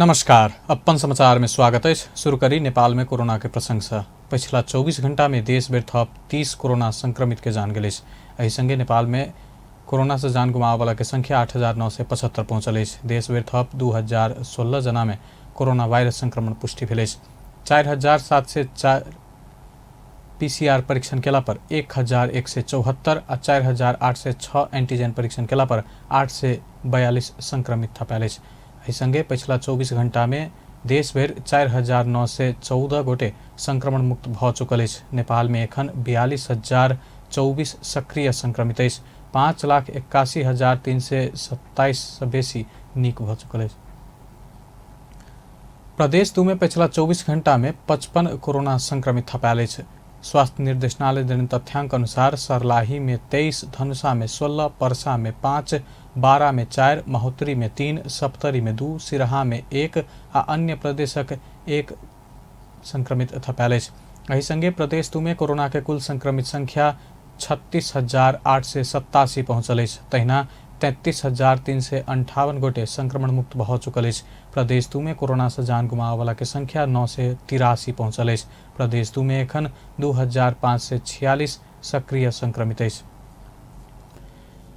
नमस्कार, अपन समाचार में स्वागत अछि। शुरू करी नेपाल में कोरोना के प्रसंग से। पछिला 24 घंटा में देश भरि थप 30 कोरोना संक्रमित के जान गेल अछि। एहि संगे नेपाल में कोरोना से जान गुमाबय के संख्या 8,975 पहुंचल अछि। देश भरि थप 2,016 जना में कोरोना वायरस संक्रमण पुष्टि भेल अछि। 4,704 पीसीआर परीक्षण केला पर 1,174 आ 4,806 एंटीजन परीक्षण केला पर 842 संक्रमित थपायल अछि। एहि संगे पछिला 24 घंटा में देश भरि 4,914 गोटे संक्रमण मुक्त भऽ चुकल अछि। नेपाल में एखन 42,024 सक्रिय संक्रमित अछि। 5,81,327 सँ बेसी नीक भऽ चुकल अछि। प्रदेश 2 में पछिला 24 घंटा में 55 कोरोना संक्रमित थपायल अछि। स्वास्थ्य निर्देशनालय देने तथ्यांक अनुसार सर्लाही में 23, धनुषा में 16, परसा में 5, बारा में 4, महोत्तरी में 3, सप्तरी में 2, सिरहा में 1 आ अन्य प्रदेशक 1 संक्रमित थपायल अछि। एहि संगे प्रदेश 2 में कोरोना के कुल संक्रमित संख्या 36,887 पहुंचल अछि। तहिना 33,358 गोटे संक्रमण मुक्त भऽ चुकल अछि। प्रदेश 2 में कोरोना से जान गुमाबय के संख्या 983 पहुंचल अछि। प्रदेश 2 में एखन 2,546 सक्रिय संक्रमित अछि।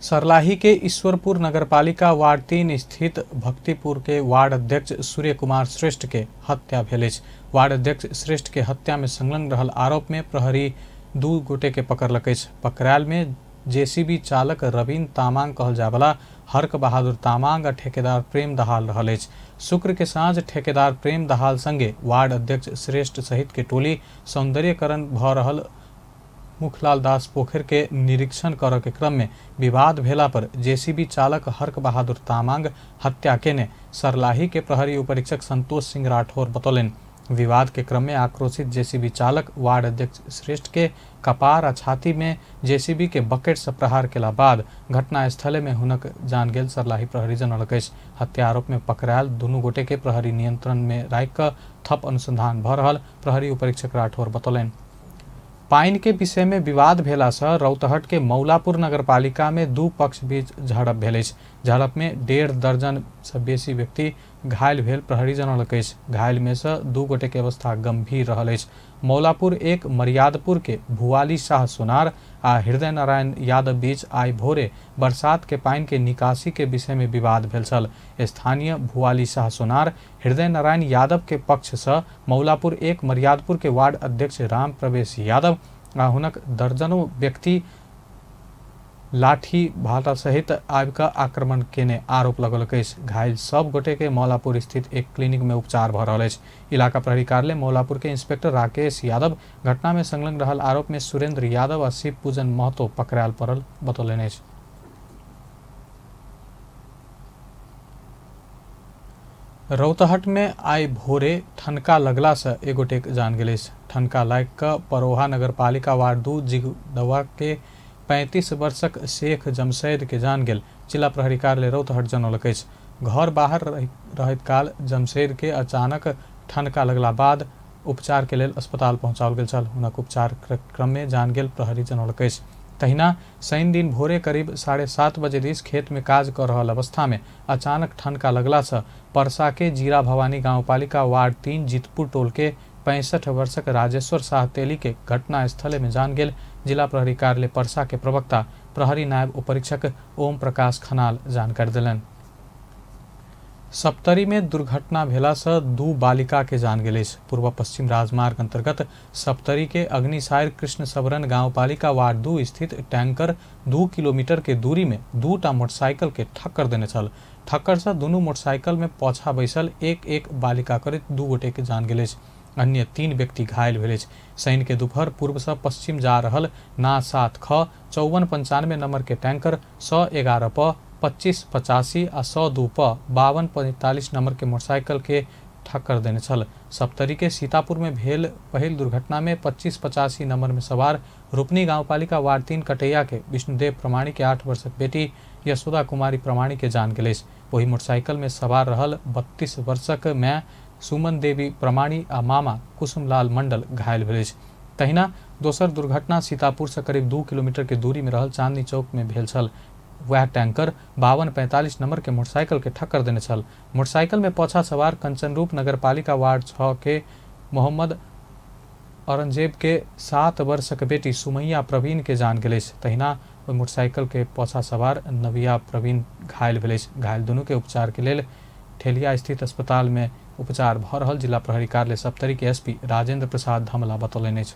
सर्लाही के ईश्वरपुर नगरपालिका वार्ड 3 स्थित भक्तिपुर के वार्ड अध्यक्ष सूर्य कुमार श्रेष्ठ के हत्या भेल अछि। वार्ड अध्यक्ष श्रेष्ठ के हत्या में संलग्न रहल आरोप में प्रहरी 2 गोटे के पकड़लक अछि। पकड़ायल में जेसीबी चालक रवीन तामाङ कहल जायवला हर्क बहादुर तामाङ आ ठेकेदार प्रेम दहाल रहल अछि। शुक्र के साँझ ठेकेदार प्रेम दहाल संगे वार्ड अध्यक्ष श्रेष्ठ सहित के टोली सौंदर्यकरण भऽ रहल मुखलाल दास पोखर के निरीक्षण करऽ के क्रम में विवाद भेला पर जेसीबी चालक हर्क बहादुर तामाङ हत्या केने सर्लाही के प्रहरी उपरीक्षक संतोष सिंह राठौर बतौलनि। विवाद के क्रम में आक्रोशित जेसीबी चालक वार्ड अध्यक्ष श्रेष्ठ के कपार आ छाती में जेसीबी के बकेट से प्रहार केला बाद घटनास्थले में हुनक जान गेल सर्लाही प्रहरी जनौलक अछि। हत्या आरोप में पकड़ायल दुनू गोटे के प्रहरी नियंत्रण में राखि कऽ थप अनुसंधान भऽ रहल प्रहरी उपरीक्षक राठौर बतौलनि। पानि के विषय में विवाद भेला से रौतहट के मौलापुर नगरपालिका में 2 पक्ष बीच झड़प भेल अछि। झड़प में 1.5 दर्जन से बेसी व्यक्ति घायल भेल प्रहरी जनौलक अछि। घायल में से 2 गोटे के अवस्था गंभीर रहल अछि। मौलापुर 1 मर्यादपुर के भुवाली शाह सोनार आ हृदय नारायण यादव बीच आइ भोरे बरसात के पानि के निकासी के विषय में विवाद भेल छल। स्थानीय भुवाली शाह सोनार हृदय नारायण यादव के पक्ष से मौलापुर 1 मर्यादपुर के वार्ड अध्यक्ष राम प्रवेश यादव आ हुनक दर्जनों व्यक्ति लाठी भाला सहित आबि कऽ आक्रमण केने आरोप लगौलक अछि। घायल सब गोटे के मौलापुर स्थित एक क्लिनिक में उपचार भऽ रहल अछि। इलाका प्रहरी कार्यालय मौलापुर के इंस्पेक्टर राकेश यादव घटना में संलग्न रहल आरोप में सुरेंद्र यादव आ शिव पूजन महतो पकड़ायल पड़ल बतौलनि अछि। रौतहट में आइ भोरे ठनका लगला से एक गोटे के जान गेल अछि। ठनका लागि कऽ परोहा नगरपालिका वार्ड 2 जिगदवा के 35 वर्षक शेख जमशेद के जान गेल जिला प्रहरी कार्यालय रौतहट जनौलक अछि। घर बाहर रहैत काल जमशेद के अचानक ठनका लगला बाद उपचार के लेल अस्पताल पहुंचाओल गेल छल। हुनक उपचार क्रम में जान गेल प्रहरी जनौलक अछि। तहिना शनि दिन भोरे करीब 7:30 बजे दिस खेत में काज कर रहल अवस्था में अचानक ठनका लगला से परसा के जीरा भवानी गांवपालिका वार्ड 3 जितपुर टोल के 65 वर्षक राजेश्वर शाह तेली के घटनास्थले में जान गेल जिला प्रहरी कार्यालय परसा के प्रवक्ता प्रहरी नायब उपरीक्षक ओम प्रकाश खनाल जानकारी देलनि। सप्तरी में दुर्घटना भेला से 2 बालिका के जान गेल अछि। पूर्व पश्चिम राजमार्ग अंतर्गत सप्तरी के अग्निसायर कृष्ण सबरन गांवपालिका वार्ड 2 स्थित टैंकर 2 किलोमीटर के दूरी में 2टा मोटरसाइकिल के ठक्कर देने छल। ठक्कर से दुनू मोटरसाइकिल में पाछा बैसल एक बालिका करैत 2 गोटे के जान गेल अछि। अन्य 3 व्यक्ति घायल भेल अछि। शनि के दोपहर पूर्व से पश्चिम जा रहल ना 7 ख 5495 नंबर के टैंकर 111 प 2585 आ 102 प 5245 नंबर के मोटरसाइकिल के ठक्कर देने छल। सप्तरी के सीतापुर में भेल पहिल दुर्घटना में 2585 नंबर में सवार रूपनी गांवपालिका वार्ड 3 कटैया के विष्णुदेव प्रमाणी के 8 वर्षक बेटी यशोदा कुमारी प्रमाणी के जान गेल अछि। वही मोटरसाइकिल में सवार रहल 32 वर्षक माय सुमन देवी प्रमाणी आ मामा कुसुमलाल मंडल घायल भेल अछि। तहिना दोसर दुर्घटना सीतापुर से करीब 2 किलोमीटर के दूरी में रहल चांदनी चौक में भेल छल। वएह टैंकर 5245 नंबर के मोटरसाइकिल के ठक्कर देने छल। मोटरसाइकिल में पछा सवार कंचनरूप नगरपालिका वार्ड 6 के मोहम्मद औरंगजेब के 7 वर्षक बेटी सुमैया प्रवीण के जान गेल अछि। तहिना ओहि मोटरसाइकिल के पछा सवार नविया प्रवीण घायल भेल अछि। घायल दुनू के उपचार के लेल ठेलिया स्थित अस्पताल में उपचार भऽ रहल जिला प्रहरी कार्यालय सप्तरी के एसपी राजेंद्र प्रसाद धमला बतौलनि अछि।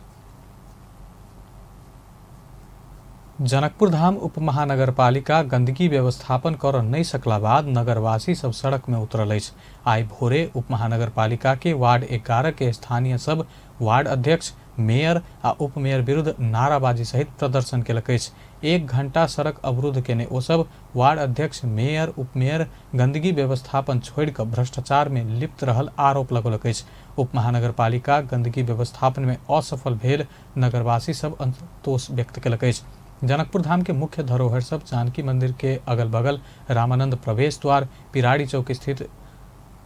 जनकपुर धाम उपमहानगरपालिका गंदगी व्यवस्थापन कर नहि सकला बाद नगरवासी सब सड़क में उतरल अछि। आइ भोरे उपमहानगरपालिका के वार्ड 11 के स्थानीय सब वार्ड अध्यक्ष, मेयर आ उपमेयर विरुद्ध नाराबाजी सहित प्रदर्शन केलक अछि। 1 घंटा सड़क अवरुद्ध केने ओ सब वार्ड अध्यक्ष, मेयर, उपमेयर गंदगी व्यवस्थापन छोड़ि कऽ भ्रष्टाचार में लिप्त रहल आरोप लगौलक अछि। उपमहानगरपालिका गंदगी व्यवस्थापन में असफल भेल नगरवासी सब असंतोष व्यक्त केलक अछि। जनकपुर धाम के मुख्य धरोहर सब जानकी मंदिर के अगल बगल रामानंद प्रवेश द्वार, पिराड़ी चौक स्थित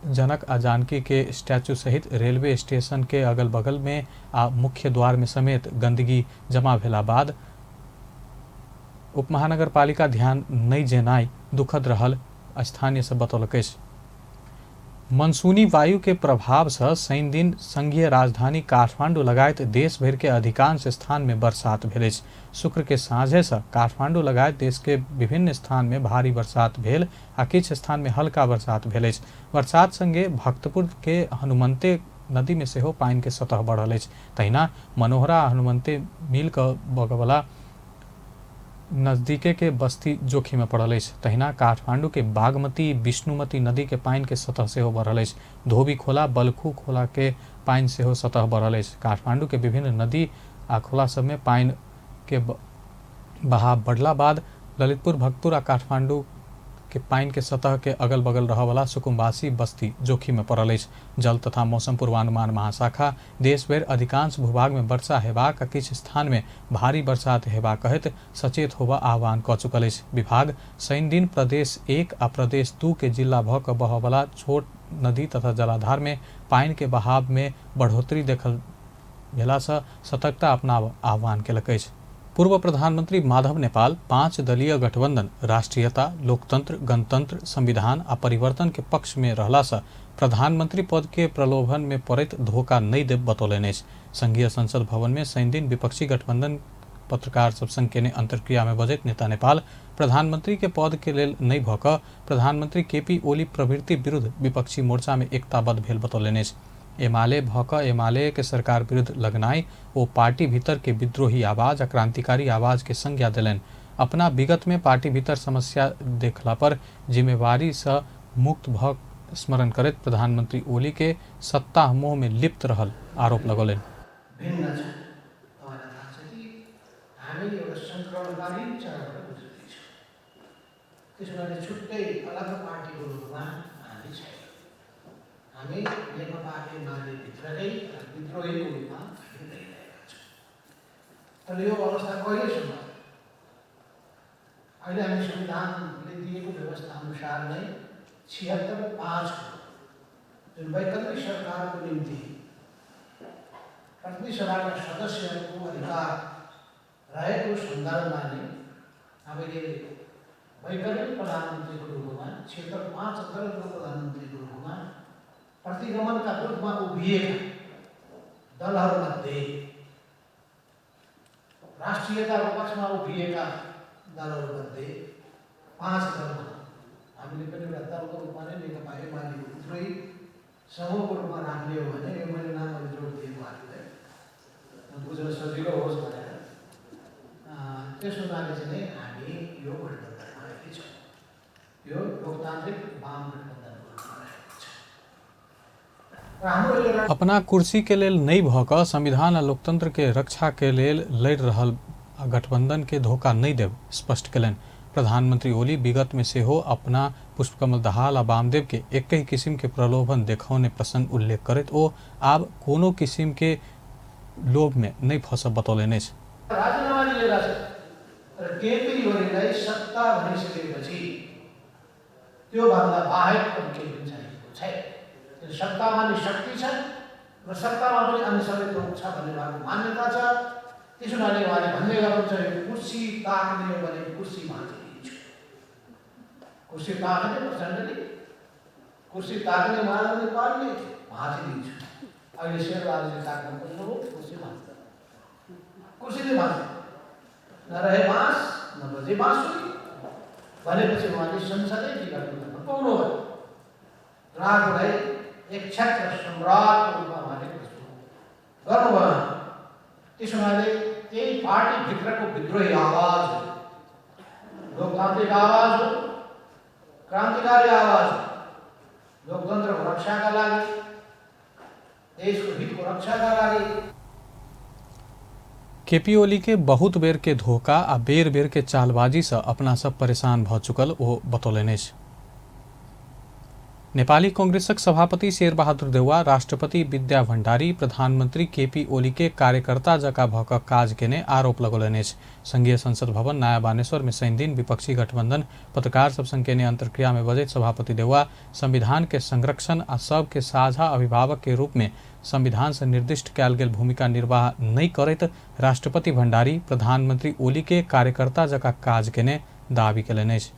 जनक आ जानकी के स्टैचू सहित रेलवे स्टेशन के अगल बगल में आ मुख्य द्वार में समेत गंदगी जमा भेला बाद उपमहानगरपालिका ध्यान नहि जेनाइ दुखद रहल स्थानीय सब बतौलक अछि। मनसूनी वायु के प्रभाव से शनि दिन संघीय राजधानी काठमांडू लगायत देश भरि के अधिकांश स्थान में बरसात भेल अछि। शुक्र के साँझे से काठमांडू लगायत देश के विभिन्न स्थान में भारी बरसात भेल आ किछु स्थान में हल्का बरसात भेल अछि। बरसात संगे भक्तपुर के हनुमंते नदी में सेहो पानि के सतह बढ़ल अछि। तहिना मनोहरा आ हनुमंते मिल कऽ बगवला नजदीके के बस्ती जोखिम में पड़ल अछि। तहिना काठमांडू के बागमती, विष्णुमती नदी के पानि के सतह सेहो बढ़ल अछि। धोबी खोला, बलखू खोला के पानि सेहो सतह बढ़ल अछि। काठमांडू के विभिन्न नदी आ खोला सब में पानि के बहाव बढ़ला बाद ललितपुर, भक्तपुर आ काठमांडू के पानि के सतह के अगल बगल रहऽवला सुकुम्बासी बस्ती जोखिम में पड़ल अछि। जल तथा मौसम पूर्वानुमान महाशाखा देशभरि अधिकांश भूभाग में वर्षा हेबाक आ किछु स्थान में भारी बरसात हेबाक कहैत सचेत होबऽ आह्वान कऽ चुकल अछि। विभाग शनि दिन प्रदेश 1 आ प्रदेश 2 के जिला भऽ कऽ बहऽवला छोट नदी तथा जलाधार में पानि के बहाव में बढ़ोतरी देखल भेलासँ सतर्कता अपनाबऽ आह्वान केलक अछि। पूर्व प्रधानमंत्री माधव नेपाल 5 दलीय गठबंधन राष्ट्रीयता, लोकतंत्र, गणतंत्र, संविधान आ परिवर्तन के पक्ष में रहलासँ प्रधानमंत्री पद के प्रलोभन में पड़ैत धोखा नहि देब बतौलनि अछि। संघीय संसद भवन में शनि दिन विपक्षी गठबंधन पत्रकार सब संग केने अंतर्क्रिया में बजैत नेता नेपाल प्रधानमंत्री के पद के लेल नहि भऽ कऽ प्रधानमंत्री केपी ओली प्रवृत्ति विरुद्ध विपक्षी मोर्चा में एकताबद्ध भेल बतौलनि अछि। एमाले भऽ कऽ एमाले के सरकार विरुद्ध लगनाइ ओ पार्टी भीतर के विद्रोही आवाज आ क्रांतिकारी आवाज के संज्ञा देलनि। अपना विगत में पार्टी भीतर समस्या देखला पर जिम्मेवारी सँ मुक्त भऽ स्मरण करैत प्रधानमंत्री ओली के सत्ता मोह में लिप्त रहल आरोप लगौलनि। भिन्न छ। तपाईँलाई थाहा छ कि हामी एउटा सङ्क्रमणकालीन चरणबाट गुज्रिँदैछौँ। त्यसो हुनाले छुट्टै अलग पार्टीको रूपमा हामी छैनौँ। हामी नेकपा एमाले भित्रकै विद्रोहीको रूपमा हामी रहिरहेका छौँ। तर यो अवस्था कहिलेसम्म? अहिले हामी संविधानले दिएको व्यवस्था अनुसार नै 76(5) जुन वैकल्पिक सरकारको निम्ति प्रतिनिधि सभाका सदस्यहरूको अधिकार रहेको सन्दर्भमा नै हामीले वैकल्पिक प्रधानमन्त्रीको रूपमा 76(5) अन्तर्गतको प्रधानमन्त्रीको रूपमा प्रतिगमनका रूपमा उभिएका दलहरूमध्ये राष्ट्रियताको पक्षमा उभिएका दलहरूमध्ये 5 दलमा हामीले पनि एउटा दलको रूपमा नै नेकपा एमालेको विद्रोही समूहको रूपमा राख्ने हो भने यो मैले नाम अहिले जोड दिएको आफूलाई बुझ्न सजिलो होस् भनेर, त्यस हुनाले चाहिँ नै हामी यो गठबन्धनमा अहिले छौँ। यो लोकतान्त्रिक वाम गठबन्धनको रूपमा रहेको छ। र हाम्रो यो अपना कुर्सी के लेल नहि भऽ कऽ संविधान आ लोकतंत्र के रक्षा के लेल लड़ि रहल गठबंधन के धोखा नहि देब स्पष्ट केलनि। प्रधानमंत्री ओली विगत में सेहो अपना पुष्पकमल दाहाल आ वामदेव के एकहि किसिम के प्रलोभन देखौने प्रसंग उल्लेख करैत ओ आब कोनो किसिम के लोभ में नहि फंसब बतौलनि अछि। राजीनामा दिएका छन् र केपी ओलीलाई सत्ता भनिसकेपछि त्योभन्दा बाहेक अरू केही पनि चाहिएको छैन। सत्तामा नि शक्ति छ र सत्तामा पनि अन्य सबै थोक छ भन्ने उहाँको मान्यता छ। त्यसो हुनाले उहाँले भन्ने गर्नुहुन्छ, यो कुर्सी ताक्ने हो भने कुर्सी भाँचिदिन्छु। कुर्सी ताक्ने प्रचण्डले, कुर्सी ताक्ने माधव नेपालले भाँचिदिन्छु। अहिले शेरबहादुरले ताक्न खोज्नुभयो, कुर्सी भाँच्छ, कुर्सीले भाँच्छ, नरहे बाँस नबजे बाँसुरी भनेपछि उहाँले संसदै विघटन गर्न पाउनुभयो र आफूलाई एक छत्र सम्राटको रूपमा उहाँले प्रस्तुत गर्नुभयो। त्यसो हुनाले त्यही पार्टीभित्रको विद्रोही आवाज हो, लोकतान्त्रिक आवाज हो, क्रान्तिकारी आवाज हो। लोकतन्त्रको रक्षाका लागि, देशको हितको रक्षाका लागि केपी ओली के बहुत बेर के धोखा आ बेर बेर के चालबाजी से अपना सब परेशान भ चुकल ओ बतौलनि अछि। नेपाली कांग्रेसक सभापति शेरबहादुर देउवा राष्ट्रपति विद्या भण्डारी प्रधानमंत्री केपी ओली के कार्यकर्ता जकाँ भ क काज केने आरोप लगौलनि अछि। संघीय संसद भवन नयाँ बानेश्वर में शनिदिन विपक्षी गठबंधन पत्रकार सब संग केने अंतर्क्रिया में बजैत सभापति देउवा संविधान के संरक्षण आ सब के साझा अभिभावक के रूप में संविधान से निर्दिष्ट कयल गेल भूमिका निर्वाह नहि करैत राष्ट्रपति भण्डारी प्रधानमंत्री ओली के कार्यकर्ता जकाँ काज केने दावी केलनि अछि।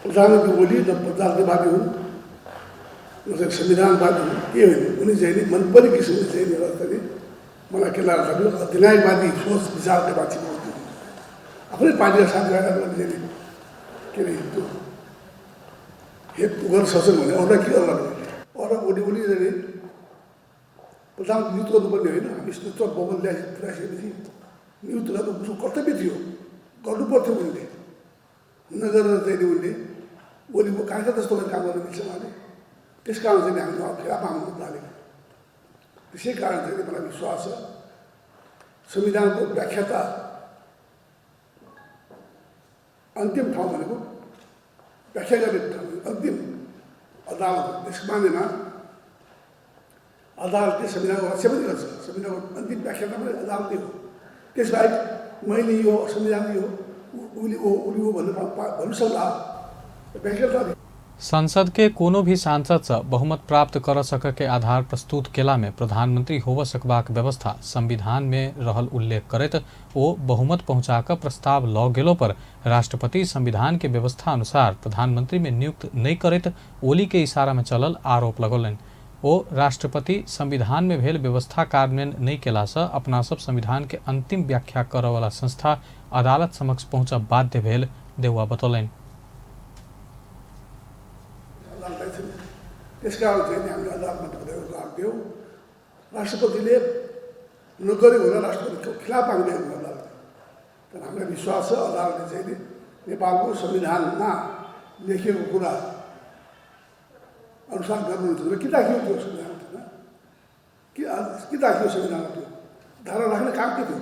प्रधानमन्त्री ओली न प्रजातन्त्रवादी हुन् न चाहिँ संविधानवादी हुन्, के होइन, उनी चाहिँ नि मन परेको किसिमले चाहिँ नि एउटा चाहिँ मलाई के लाग्छ भने अधिनायकवादी सोच विचारका मान्छे हुन्। आफ्नै पार्टीका साथीभाइहरूलाई चाहिँ नि के अरे त्यो हेप गर्न सक्छन् भने अरूलाई के गर्ला भने अरू ओली ओली चाहिँ नि प्रधानमन्त्री नियुक्त गर्नुपर्ने होइन। हामी यस्तो बहुमत ल्याइसकेपछि नियुक्त गर्नु उसको कर्तव्य थियो, गर्नु पर्थ्यो। उनले नगरेर चाहिँ नि उनले ओलीको कार्यकर्ता जस्तो गरेर काम गर्न मिल्छ उहाँले। त्यस कारण चाहिँ हामी खिलाफमा हामी थालेको। त्यसै कारण चाहिँ मलाई विश्वास छ संविधानको व्याख्याता अन्तिम ठाउँ भनेको व्याख्या गर्ने ठाउँ अन्तिम अदालत हो। त्यस मानेमा अदालतले संविधानको रक्षा पनि गर्छ, संविधानको अन्तिम व्याख्याता पनि अदालतै हो। त्यसबाहेक मैले यो संविधान यो उली ओ उली ओ भन्नु सक्ला व्याख्या। संसद के कोनो भी सांसद से बहुमत प्राप्त कर सक के आधार प्रस्तुत केला में प्रधानमंत्री होव सकबाक व्यवस्था संविधान में रहल उल्लेख करैत ओ बहुमत पहुंचा क प्रस्ताव ल गेलो पर राष्ट्रपति संविधान के व्यवस्था अनुसार प्रधानमंत्री में नियुक्त नहीं करैत ओली के इशारा में चलल आरोप लगौलनि। ओ राष्ट्रपति संविधान में भेल व्यवस्था कार्यान्वयन नहीं केला से अपना सब संविधान के अंतिम व्याख्या करऽ वाला संस्था अदालत समक्ष पहुंचब बाध्य भेल देउवा बतौलनि। त्यस कारण चाहिँ हामीले अदालतमा ढुक्दै थियौँ। राष्ट्रपतिले नगरेको हुँदा राष्ट्रपतिको खिलाफ हामी गएको अदालत, तर हामीलाई विश्वास छ अदालतले चाहिँ नेपालको संविधानमा लेखिएको कुरा अनुसार गर्नुहुन्छ भने के राखियो त्यो संविधानमा, के राखियो संविधानमा, त्यो धारा राख्ने काम के थियो?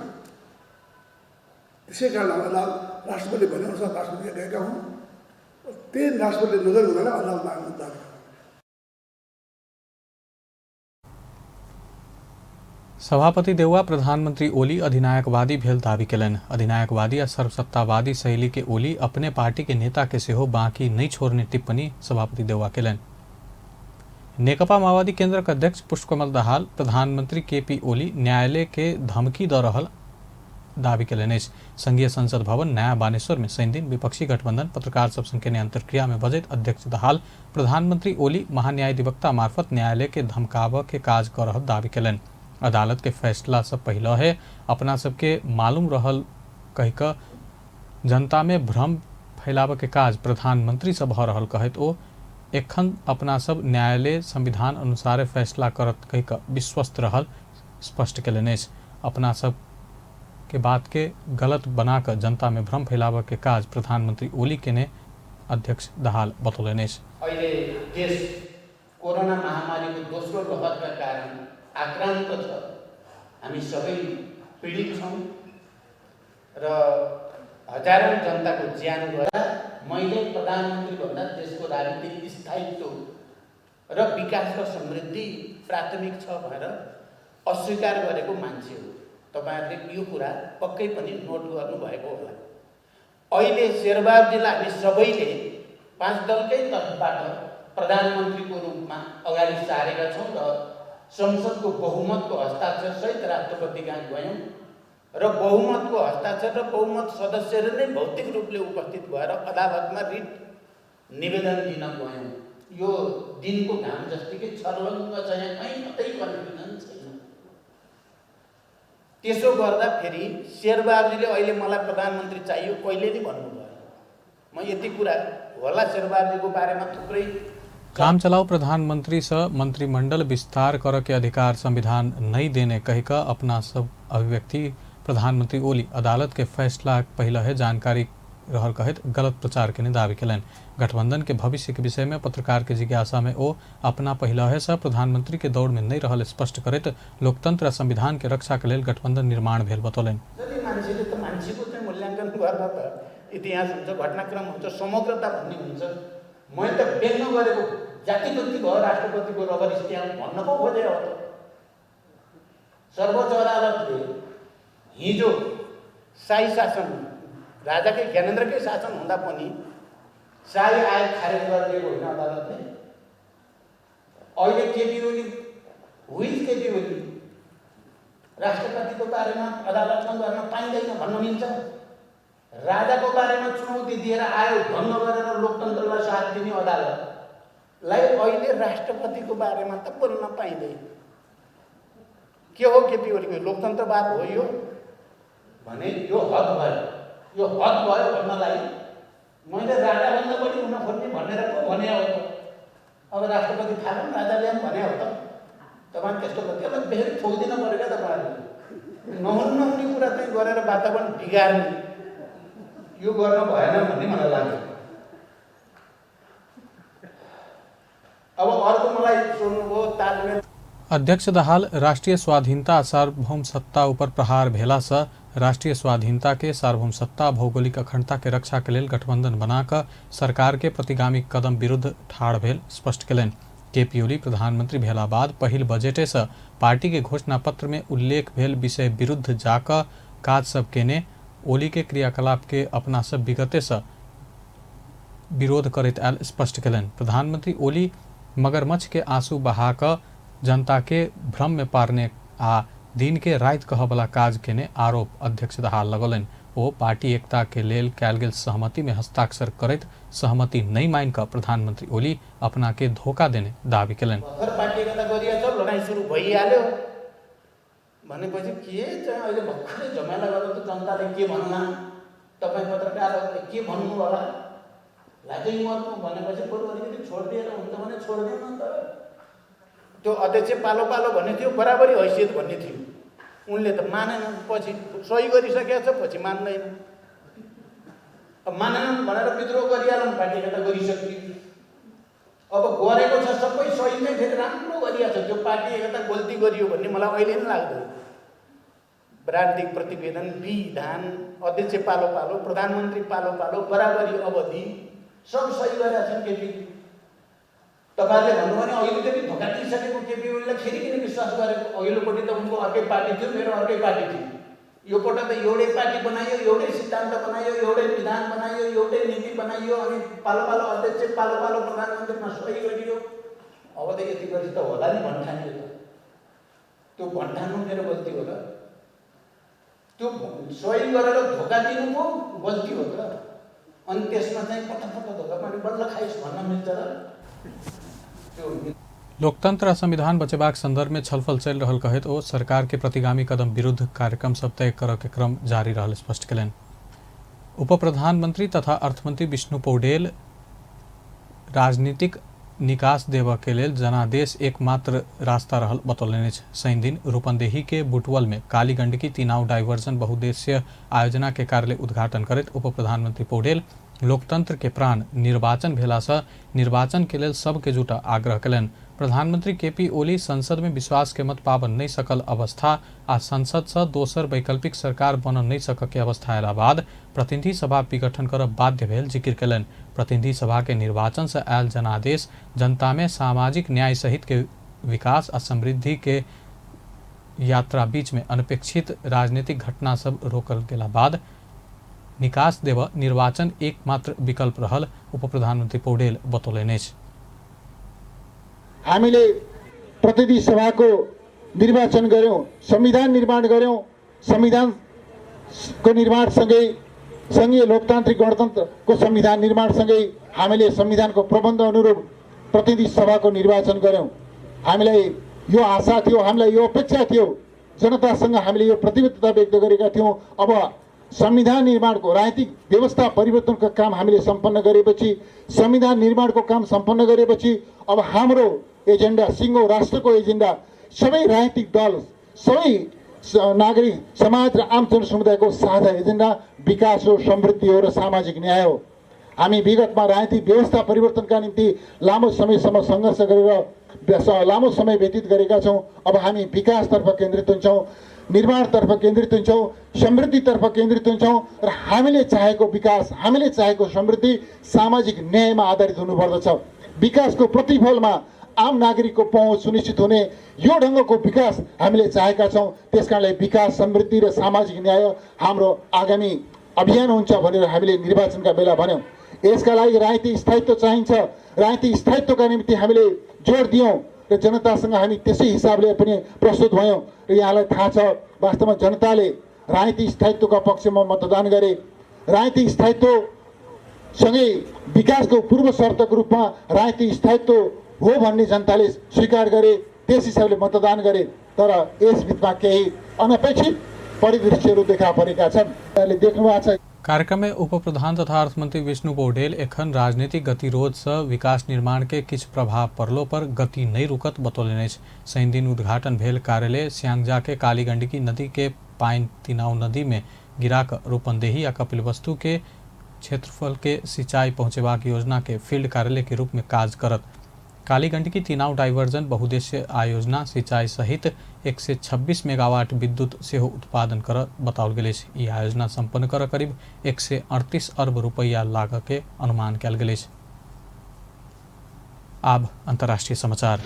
त्यसै कारण हामी अदालत राष्ट्रपतिले भनेअनुसार राष्ट्रपति गएका हौँ। त्यही राष्ट्रपतिले नगरेको हुनाले अदालतमा हामी मुद्दा। सभापति देउवा प्रधानमंत्री ओली अधिनायकवादी भेल दावी केलनि। अधिनायकवादी आ सर्वसत्तावादी शैली के ओली अपने पार्टी के नेता के सेहो बाकी नहीं छोड़ने टिप्पणी सभापति देउवा केलनि। नेकपा माओवादी केंद्रक अध्यक्ष पुष्पकमल दाहाल प्रधानमंत्री केपी ओली न्यायालय के धमकी द रहल दावी केलनि अछि। संघीय संसद भवन नयाँ बानेश्वर में शनिदिन विपक्षी गठबंधन पत्रकार सब संग केने अंतर्क्रिया में बजैत अध्यक्ष दाहाल प्रधानमंत्री ओली महान्यायाधिवक्ता मार्फत न्यायालय के धमकाबऽ के काज कऽ रहल दावी केलनि। अदालत के फैसला से पहले है अपना सबके मालूम रहल कह क जनता में भ्रम फैलाबऽ के काज प्रधानमंत्री से भऽ रहल कहैत ओ एखन अपना सब न्यायालय संविधान अनुसार फैसला करत कह क विश्वस्त रहल स्पष्ट केलनि अछि। अपना सब के बात के गलत बना क जनता में भ्रम फैलाबऽ के काज प्रधानमंत्री ओली केने अध्यक्ष दाहाल बतौलनि अछि। अहिले देश कोरोना महामारीको दोस्रो लहरका कारण आक्रान्त छ, हामी सबै पीडित छौँ र हजारौँ जनताको ज्यान गएर मैले प्रधानमन्त्री भन्दा देशको राजनीतिक स्थायित्व र विकास र समृद्धि प्राथमिक छ भनेर अस्वीकार गरेको मान्छे हो। तपाईहरूले यो कुरा पक्कै पनि नोट गर्नुभएको होला। अहिले शेरबहादुरजीलाई हामी सबैले पाँच दलकै तर्फबाट प्रधानमन्त्रीको रूपमा अगाडि सारेका छौँ र संसदको बहुमतको हस्ताक्षरसहित राष्ट्रपति कहाँ गयौँ। र बहुमतको हस्ताक्षर र बहुमत सदस्यहरू नै भौतिक रूपले उपस्थित भएर अदालतमा रिट निवेदन दिन गयौँ। यो दिनको घाम जस्तिकै छर्लङ्ग छ, यहाँ कहीँ कतै कन्फ्युजन छैन। त्यसो गर्दा फेरि शेरबहादुरजीले अहिले मलाई प्रधानमन्त्री चाहियो कहिले नै भन्नुभयो। म यति कुरा होला शेरबहादुरजीको बारेमा थुप्रै। काम चलाऊ प्रधानमंत्री से मंत्रिमंडल विस्तार कर के अधिकार संविधान नहीं देने कह कऽ अपना सब अभिव्यक्ति प्रधानमंत्री ओली अदालत के फैसला पहले है जानकारी रहल कहैत गलत प्रचार के दावी केलनि। गठबंधन के भविष्य के विषय में पत्रकार के जिज्ञासा में ओ अपना पहले से प्रधानमंत्री के दौड़ में नहीं रहल स्पष्ट करैत लोकतंत्र आ संविधान के रक्षा के लेल गठबंधन निर्माण भेल बतौलनि। मान्छेले त मान्छेको चाहिँ मूल्याङ्कन गर्न त इतिहास हुन्छ, घटनाक्रम हुन्छ, समग्रता भन्ने हुन्छ। मैले त व्यङ्ग गरेको जातिपति भयो राष्ट्रपतिको रबर स्ट्याम्प भन्न पो खोजे हो त। सर्वोच्च अदालतले हिजो शाही शासन राजाकै ज्ञानेन्द्रकै शासन हुँदा पनि शाही आयोग खारेज गरिदिएको होइन अदालतले। अहिले केपी ओली हुइज केपी ओली राष्ट्रपतिको बारेमा अदालतमा गर्न पाइँदैन भन्न मिल्छ? राजाको बारेमा चुनौती दिएर आयोग भङ्ग गरेर लोकतन्त्रलाई साथ दिने अदालतलाई अहिले राष्ट्रपतिको बारेमा त बोल्न पाइँदैन। के हो केपी ओलीको लोकतन्त्रवाद हो यो भने? यो हद भयो, यो हद भयो भन्नलाई मैले राजाभन्दा बढी हुन खोज्ने भनेर पो भने हो त। अब राष्ट्रपति फालौँ राजा ल्याऊँ भने हो त। तपाईँ त्यस्तो त्यसलाई बेसरी ठोकिदिनु पऱ्यो क्या तपाईँहरूले। नहुनु नहुने कुरा चाहिँ गरेर वातावरण बिगार्ने यो गर्न भएन भन्ने मलाई लाग्यो। अब अर्को मलाई सोध्नुभयो तालमेल। अध्यक्ष दाहाल राष्ट्रिय स्वाधीनता सार्वभौम सत्ता ऊपर प्रहार भेला से राष्ट्रिय स्वाधीनता के सार्वभौम सत्ता भौगोलिक अखंडता के रक्षा के लेल गठबंधन बनाकर सरकार के प्रतिगामी कदम विरुद्ध ठाढ़ भेल स्पष्ट केलनि। केपी ओली प्रधानमंत्री भेला बाद पहिल बजटे से पार्टी के घोषणा पत्र में उल्लेख भेल विषय विरुद्ध जाकर काज सब केने ओली के क्रियाकलाप के अपना सब विगते से विरोध करैत आयल स्पष्ट केलनि। प्रधानमंत्री ओली मगरमच्छ के आंसू बहाकऽ जनता के भ्रम में पारने आ दिन के राति कहबला काज केने आरोप अध्यक्ष दाहाल लगौलनि। ओ पार्टी एकता के लेल कयल गेल सहमति में हस्ताक्षर करैत सहमति नहीं मानि कऽ प्रधानमंत्री ओली अपना के धोखा देने दावी केलनि। भर्खर पार्टी एकता गरिएको छ, लडाइँ सुरु भइहाल्यो भनेपछि के चाहिँ अहिले भर्खरै झमेला गर्दा त जनताले के भन्ला, तपाईँ पत्रकारहरूले के भन्नु होला, लाजै मर्नु भनेपछि बरु अलिकति छोडिदिएर हुन्छ भने छोडिदिउँ न त। त्यो अध्यक्ष पालो पालो भन्ने थियो, बराबरी हैसियत भन्ने थियो, उनले त मानेनन्। पछि सही गरिसकेको छ, पछि मान्दैन। अब मानेनन् भनेर विद्रोह गरिहालौँ, पार्टी एकता गरिसक्यो। अब गरेको छ सबै सही नै, फेरि राम्रो गरिएको छ, त्यो पार्टी एकता गल्ती गरियो भन्ने मलाई अहिले पनि लाग्दैन। राजनीतिक प्रतिवेदन, विधान, अध्यक्ष पालो पालो, प्रधानमन्त्री पालो पालो, बराबरी अवधि सब सही गरेका छन् केपी। तपाईँहरूले भन्नुभयो भने अहिले पनि धोका दिइसकेको केपी ओलीलाई फेरि किन विश्वास गरेको? अघिल्लोपट्टि त उनको अर्कै पार्टी थियो, मेरो अर्कै पार्टी थियो। यो पटक त एउटै पार्टी बनाइयो, एउटै सिद्धान्त बनाइयो, एउटै विधान बनाइयो, एउटै नीति बनाइयो, अनि पालो पालो अध्यक्ष, पालो पालो प्रधानमन्त्रीमा सही गरियो। अब त यति गरी त होला नि भन्ठानियो त। त्यो भन्ठान्नु मेरो गल्ती हो र? त्यो सही गरेर धोका दिनु पो गल्ती हो त। अनि त्यसमा चाहिँ पटक धोका पनि बल्ल खाइस् भन्न मिल्छ र? लोकतंत्र आ संविधान बचेबाक संदर्भ में छलफल चलि रहल कहैत ओ सरकार के प्रतिगामी कदम विरुद्ध कार्यक्रम सब तय करऽ के क्रम जारी रहल स्पष्ट केलनि। उप प्रधानमंत्री तथा अर्थमंत्री विष्णु पौडेल राजनीतिक निकास देबऽ के लेल जनादेश एकमात्र रास्ता रहल बतौलनि अछि। शनि दिन रूपन्देही के बुटवल में काली गंडकी तीनाउ डाइवर्जन बहुउद्देशीय आयोजना के कार्यालय उद्घाटन करैत उप प्रधानमंत्री पौडेल लोकतंत्र के प्राण निर्वाचन भेला से निर्वाचन के लेल सबके जुटा आग्रह केलनि। प्रधानमंत्री केपी ओली संसद में विश्वास के मत पाबऽ नहीं सकल अवस्था आ संसद से दोसर वैकल्पिक सरकार बनऽ नहीं सकऽ के अवस्था अयला बाद प्रतिनिधि सभा विघटन करब बाध्य भेल जिक्र केलनि। प्रतिनिधि सभा के निर्वाचन से आयल जनादेश जनता में सामाजिक न्याय सहित के विकास आ समृद्धि के यात्रा बीच में अनपेक्षित राजनीतिक घटना सब रोकल गेला बाद निकास देबऽ निर्वाचन एकमात्र विकल्प रहल उप प्रधानमंत्री पौडेल बतौलनि अछि। हामीले प्रतिनिधि सभाको निर्वाचन गर्यौं, संविधान निर्माण गर्यौं, संविधान को निर्माणसँगै सङ्घीय लोकतान्त्रिक गणतन्त्रको संविधान निर्माणसँगै हामीले संविधानको प्रबन्ध अनुरूप प्रतिनिधि सभाको निर्वाचन गऱ्यौँ। हामीलाई यो आशा थियो, हामीलाई यो अपेक्षा थियो, जनतासँग हामीले यो प्रतिबद्धता व्यक्त गरेका थियौँ। अब संविधान निर्माणको राजनीतिक व्यवस्था परिवर्तनको काम हामीले सम्पन्न गरेपछि, संविधान निर्माणको काम सम्पन्न गरेपछि अब हाम्रो एजेन्डा, सिङ्गो राष्ट्रको एजेन्डा, सबै राजनीतिक दल, सबै नागरिक समाज र आम जनसमुदायको साझा एजेन्डा विकास हो, समृद्धि हो र सामाजिक न्याय हो। हामी विगतमा राजनीतिक व्यवस्था परिवर्तनका निम्ति लामो समयसम्म सङ्घर्ष गरेर लामो समय व्यतीत गरेका छौँ। अब हामी विकासतर्फ केन्द्रित हुन्छौँ, निर्माणतर्फ केन्द्रित हुन्छौँ, समृद्धितर्फ केन्द्रित हुन्छौँ र हामीले चाहेको विकास, हामीले चाहेको समृद्धि सामाजिक न्यायमा आधारित हुनुपर्दछ। विकासको प्रतिफलमा आम नागरिकको पहुँच सुनिश्चित हुने यो ढङ्गको विकास हामीले चाहेका छौँ। त्यस कारणले विकास, समृद्धि र सामाजिक न्याय हाम्रो आगामी अभियान हुन्छ भनेर हामीले निर्वाचनका बेला भन्यौँ। यसका लागि राजनीतिक स्थायित्व चाहिन्छ। राजनीतिक स्थायित्वका निम्ति हामीले जोड दियौँ र जनतासँग हामी त्यसै हिसाबले पनि प्रस्तुत भयौँ। र यहाँलाई थाहा छ, वास्तवमा जनताले राजनीतिक स्थायित्वका पक्षमा मतदान गरे। राजनीतिक स्थायित्वसँगै विकासको पूर्व शर्तको रूपमा राजनीतिक स्थायित्व हो भन्ने जनताले स्वीकार गरे, त्यस हिसाबले मतदान गरे। तर यसबिचमा केही अनपेक्षित परिदृश्यहरू देखा परेका छन्, देख्नु भएको छ। कार्यक्रम में उप प्रधान तथा अर्थमंत्री विष्णु पौडेल एखन राजनीतिक गतिरोध से विकास निर्माण के किछु प्रभाव पड़लो पर गति नहीं रुकत बतौलनि अछि। शनि दिन उद्घाटन भेल कार्यालय स्यांगजा के काली गंडकी नदी के पानि तिनाउ नदी में गिराक रूपन्देही आ कपिलवस्तु के क्षेत्रफल के सिंचाई पहुँचेबाक योजना के फील्ड कार्यालय के रूप में काज करत। काली गंडकी तिनाउ डाइवर्जन बहुउद्देशीय आयोजना सिंचाई सहित 126 मेगावाट विद्युत सेहो उत्पादन कर बताओल गेल अछि। ई आयोजना सम्पन्न कर करीब 138 अरब रुपैया लागऽ के अनुमान कयल गेल अछि। आब अंतर्राष्ट्रीय समाचार।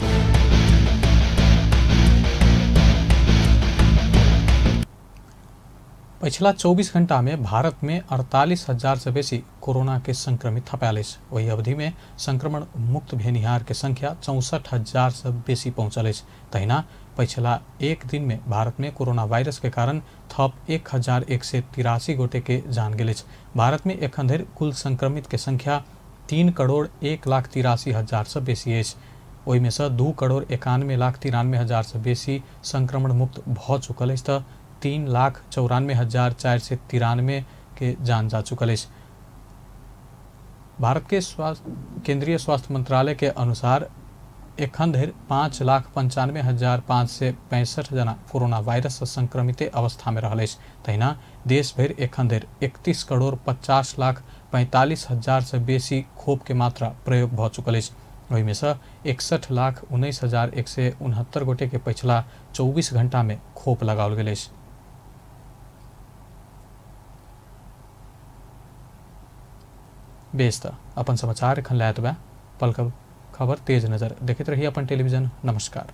पछिला 24 घंटा में भारत में 48,000 से बेसी कोरोना के संक्रमित थपायल अछि। ओहि अवधि में संक्रमण मुक्त भेनिहार के संख्या 64,000 से बेसी पहुंचल अछि। तहिना पछिला एक दिन में भारत में कोरोना वायरस के कारण थप 1,183 गोटे के जान गेल अछि। भारत में एखन धरि कुल संक्रमित के संख्या 3,01,83,000 से बेसी अछि। ओहिमे से 2,91,93,000 से बेसी संक्रमण मुक्त भऽ चुकल अछि तऽ 3,94,493 के जान जा चुकल अछि। भारत के केंद्रीय स्वास्थ्य मंत्रालय के अनुसार एखन धरि 5,95,565 जना कोरोना वायरस से संक्रमित अवस्था में रहल अछि। तहिना देश भरि एखन धरि 31,50,45,000 से बेसी खोप के मात्रा प्रयोग भऽ चुकल अछि। ओहिमे से 61,19,169 गोटे के पछिला 24 घंटा में खोप लगाओल गेल अछि। बेस त अपन समाचार एखन लए एतबे। पल खबर तेज नजर देखैत रही अपन टेलीविजन। नमस्कार।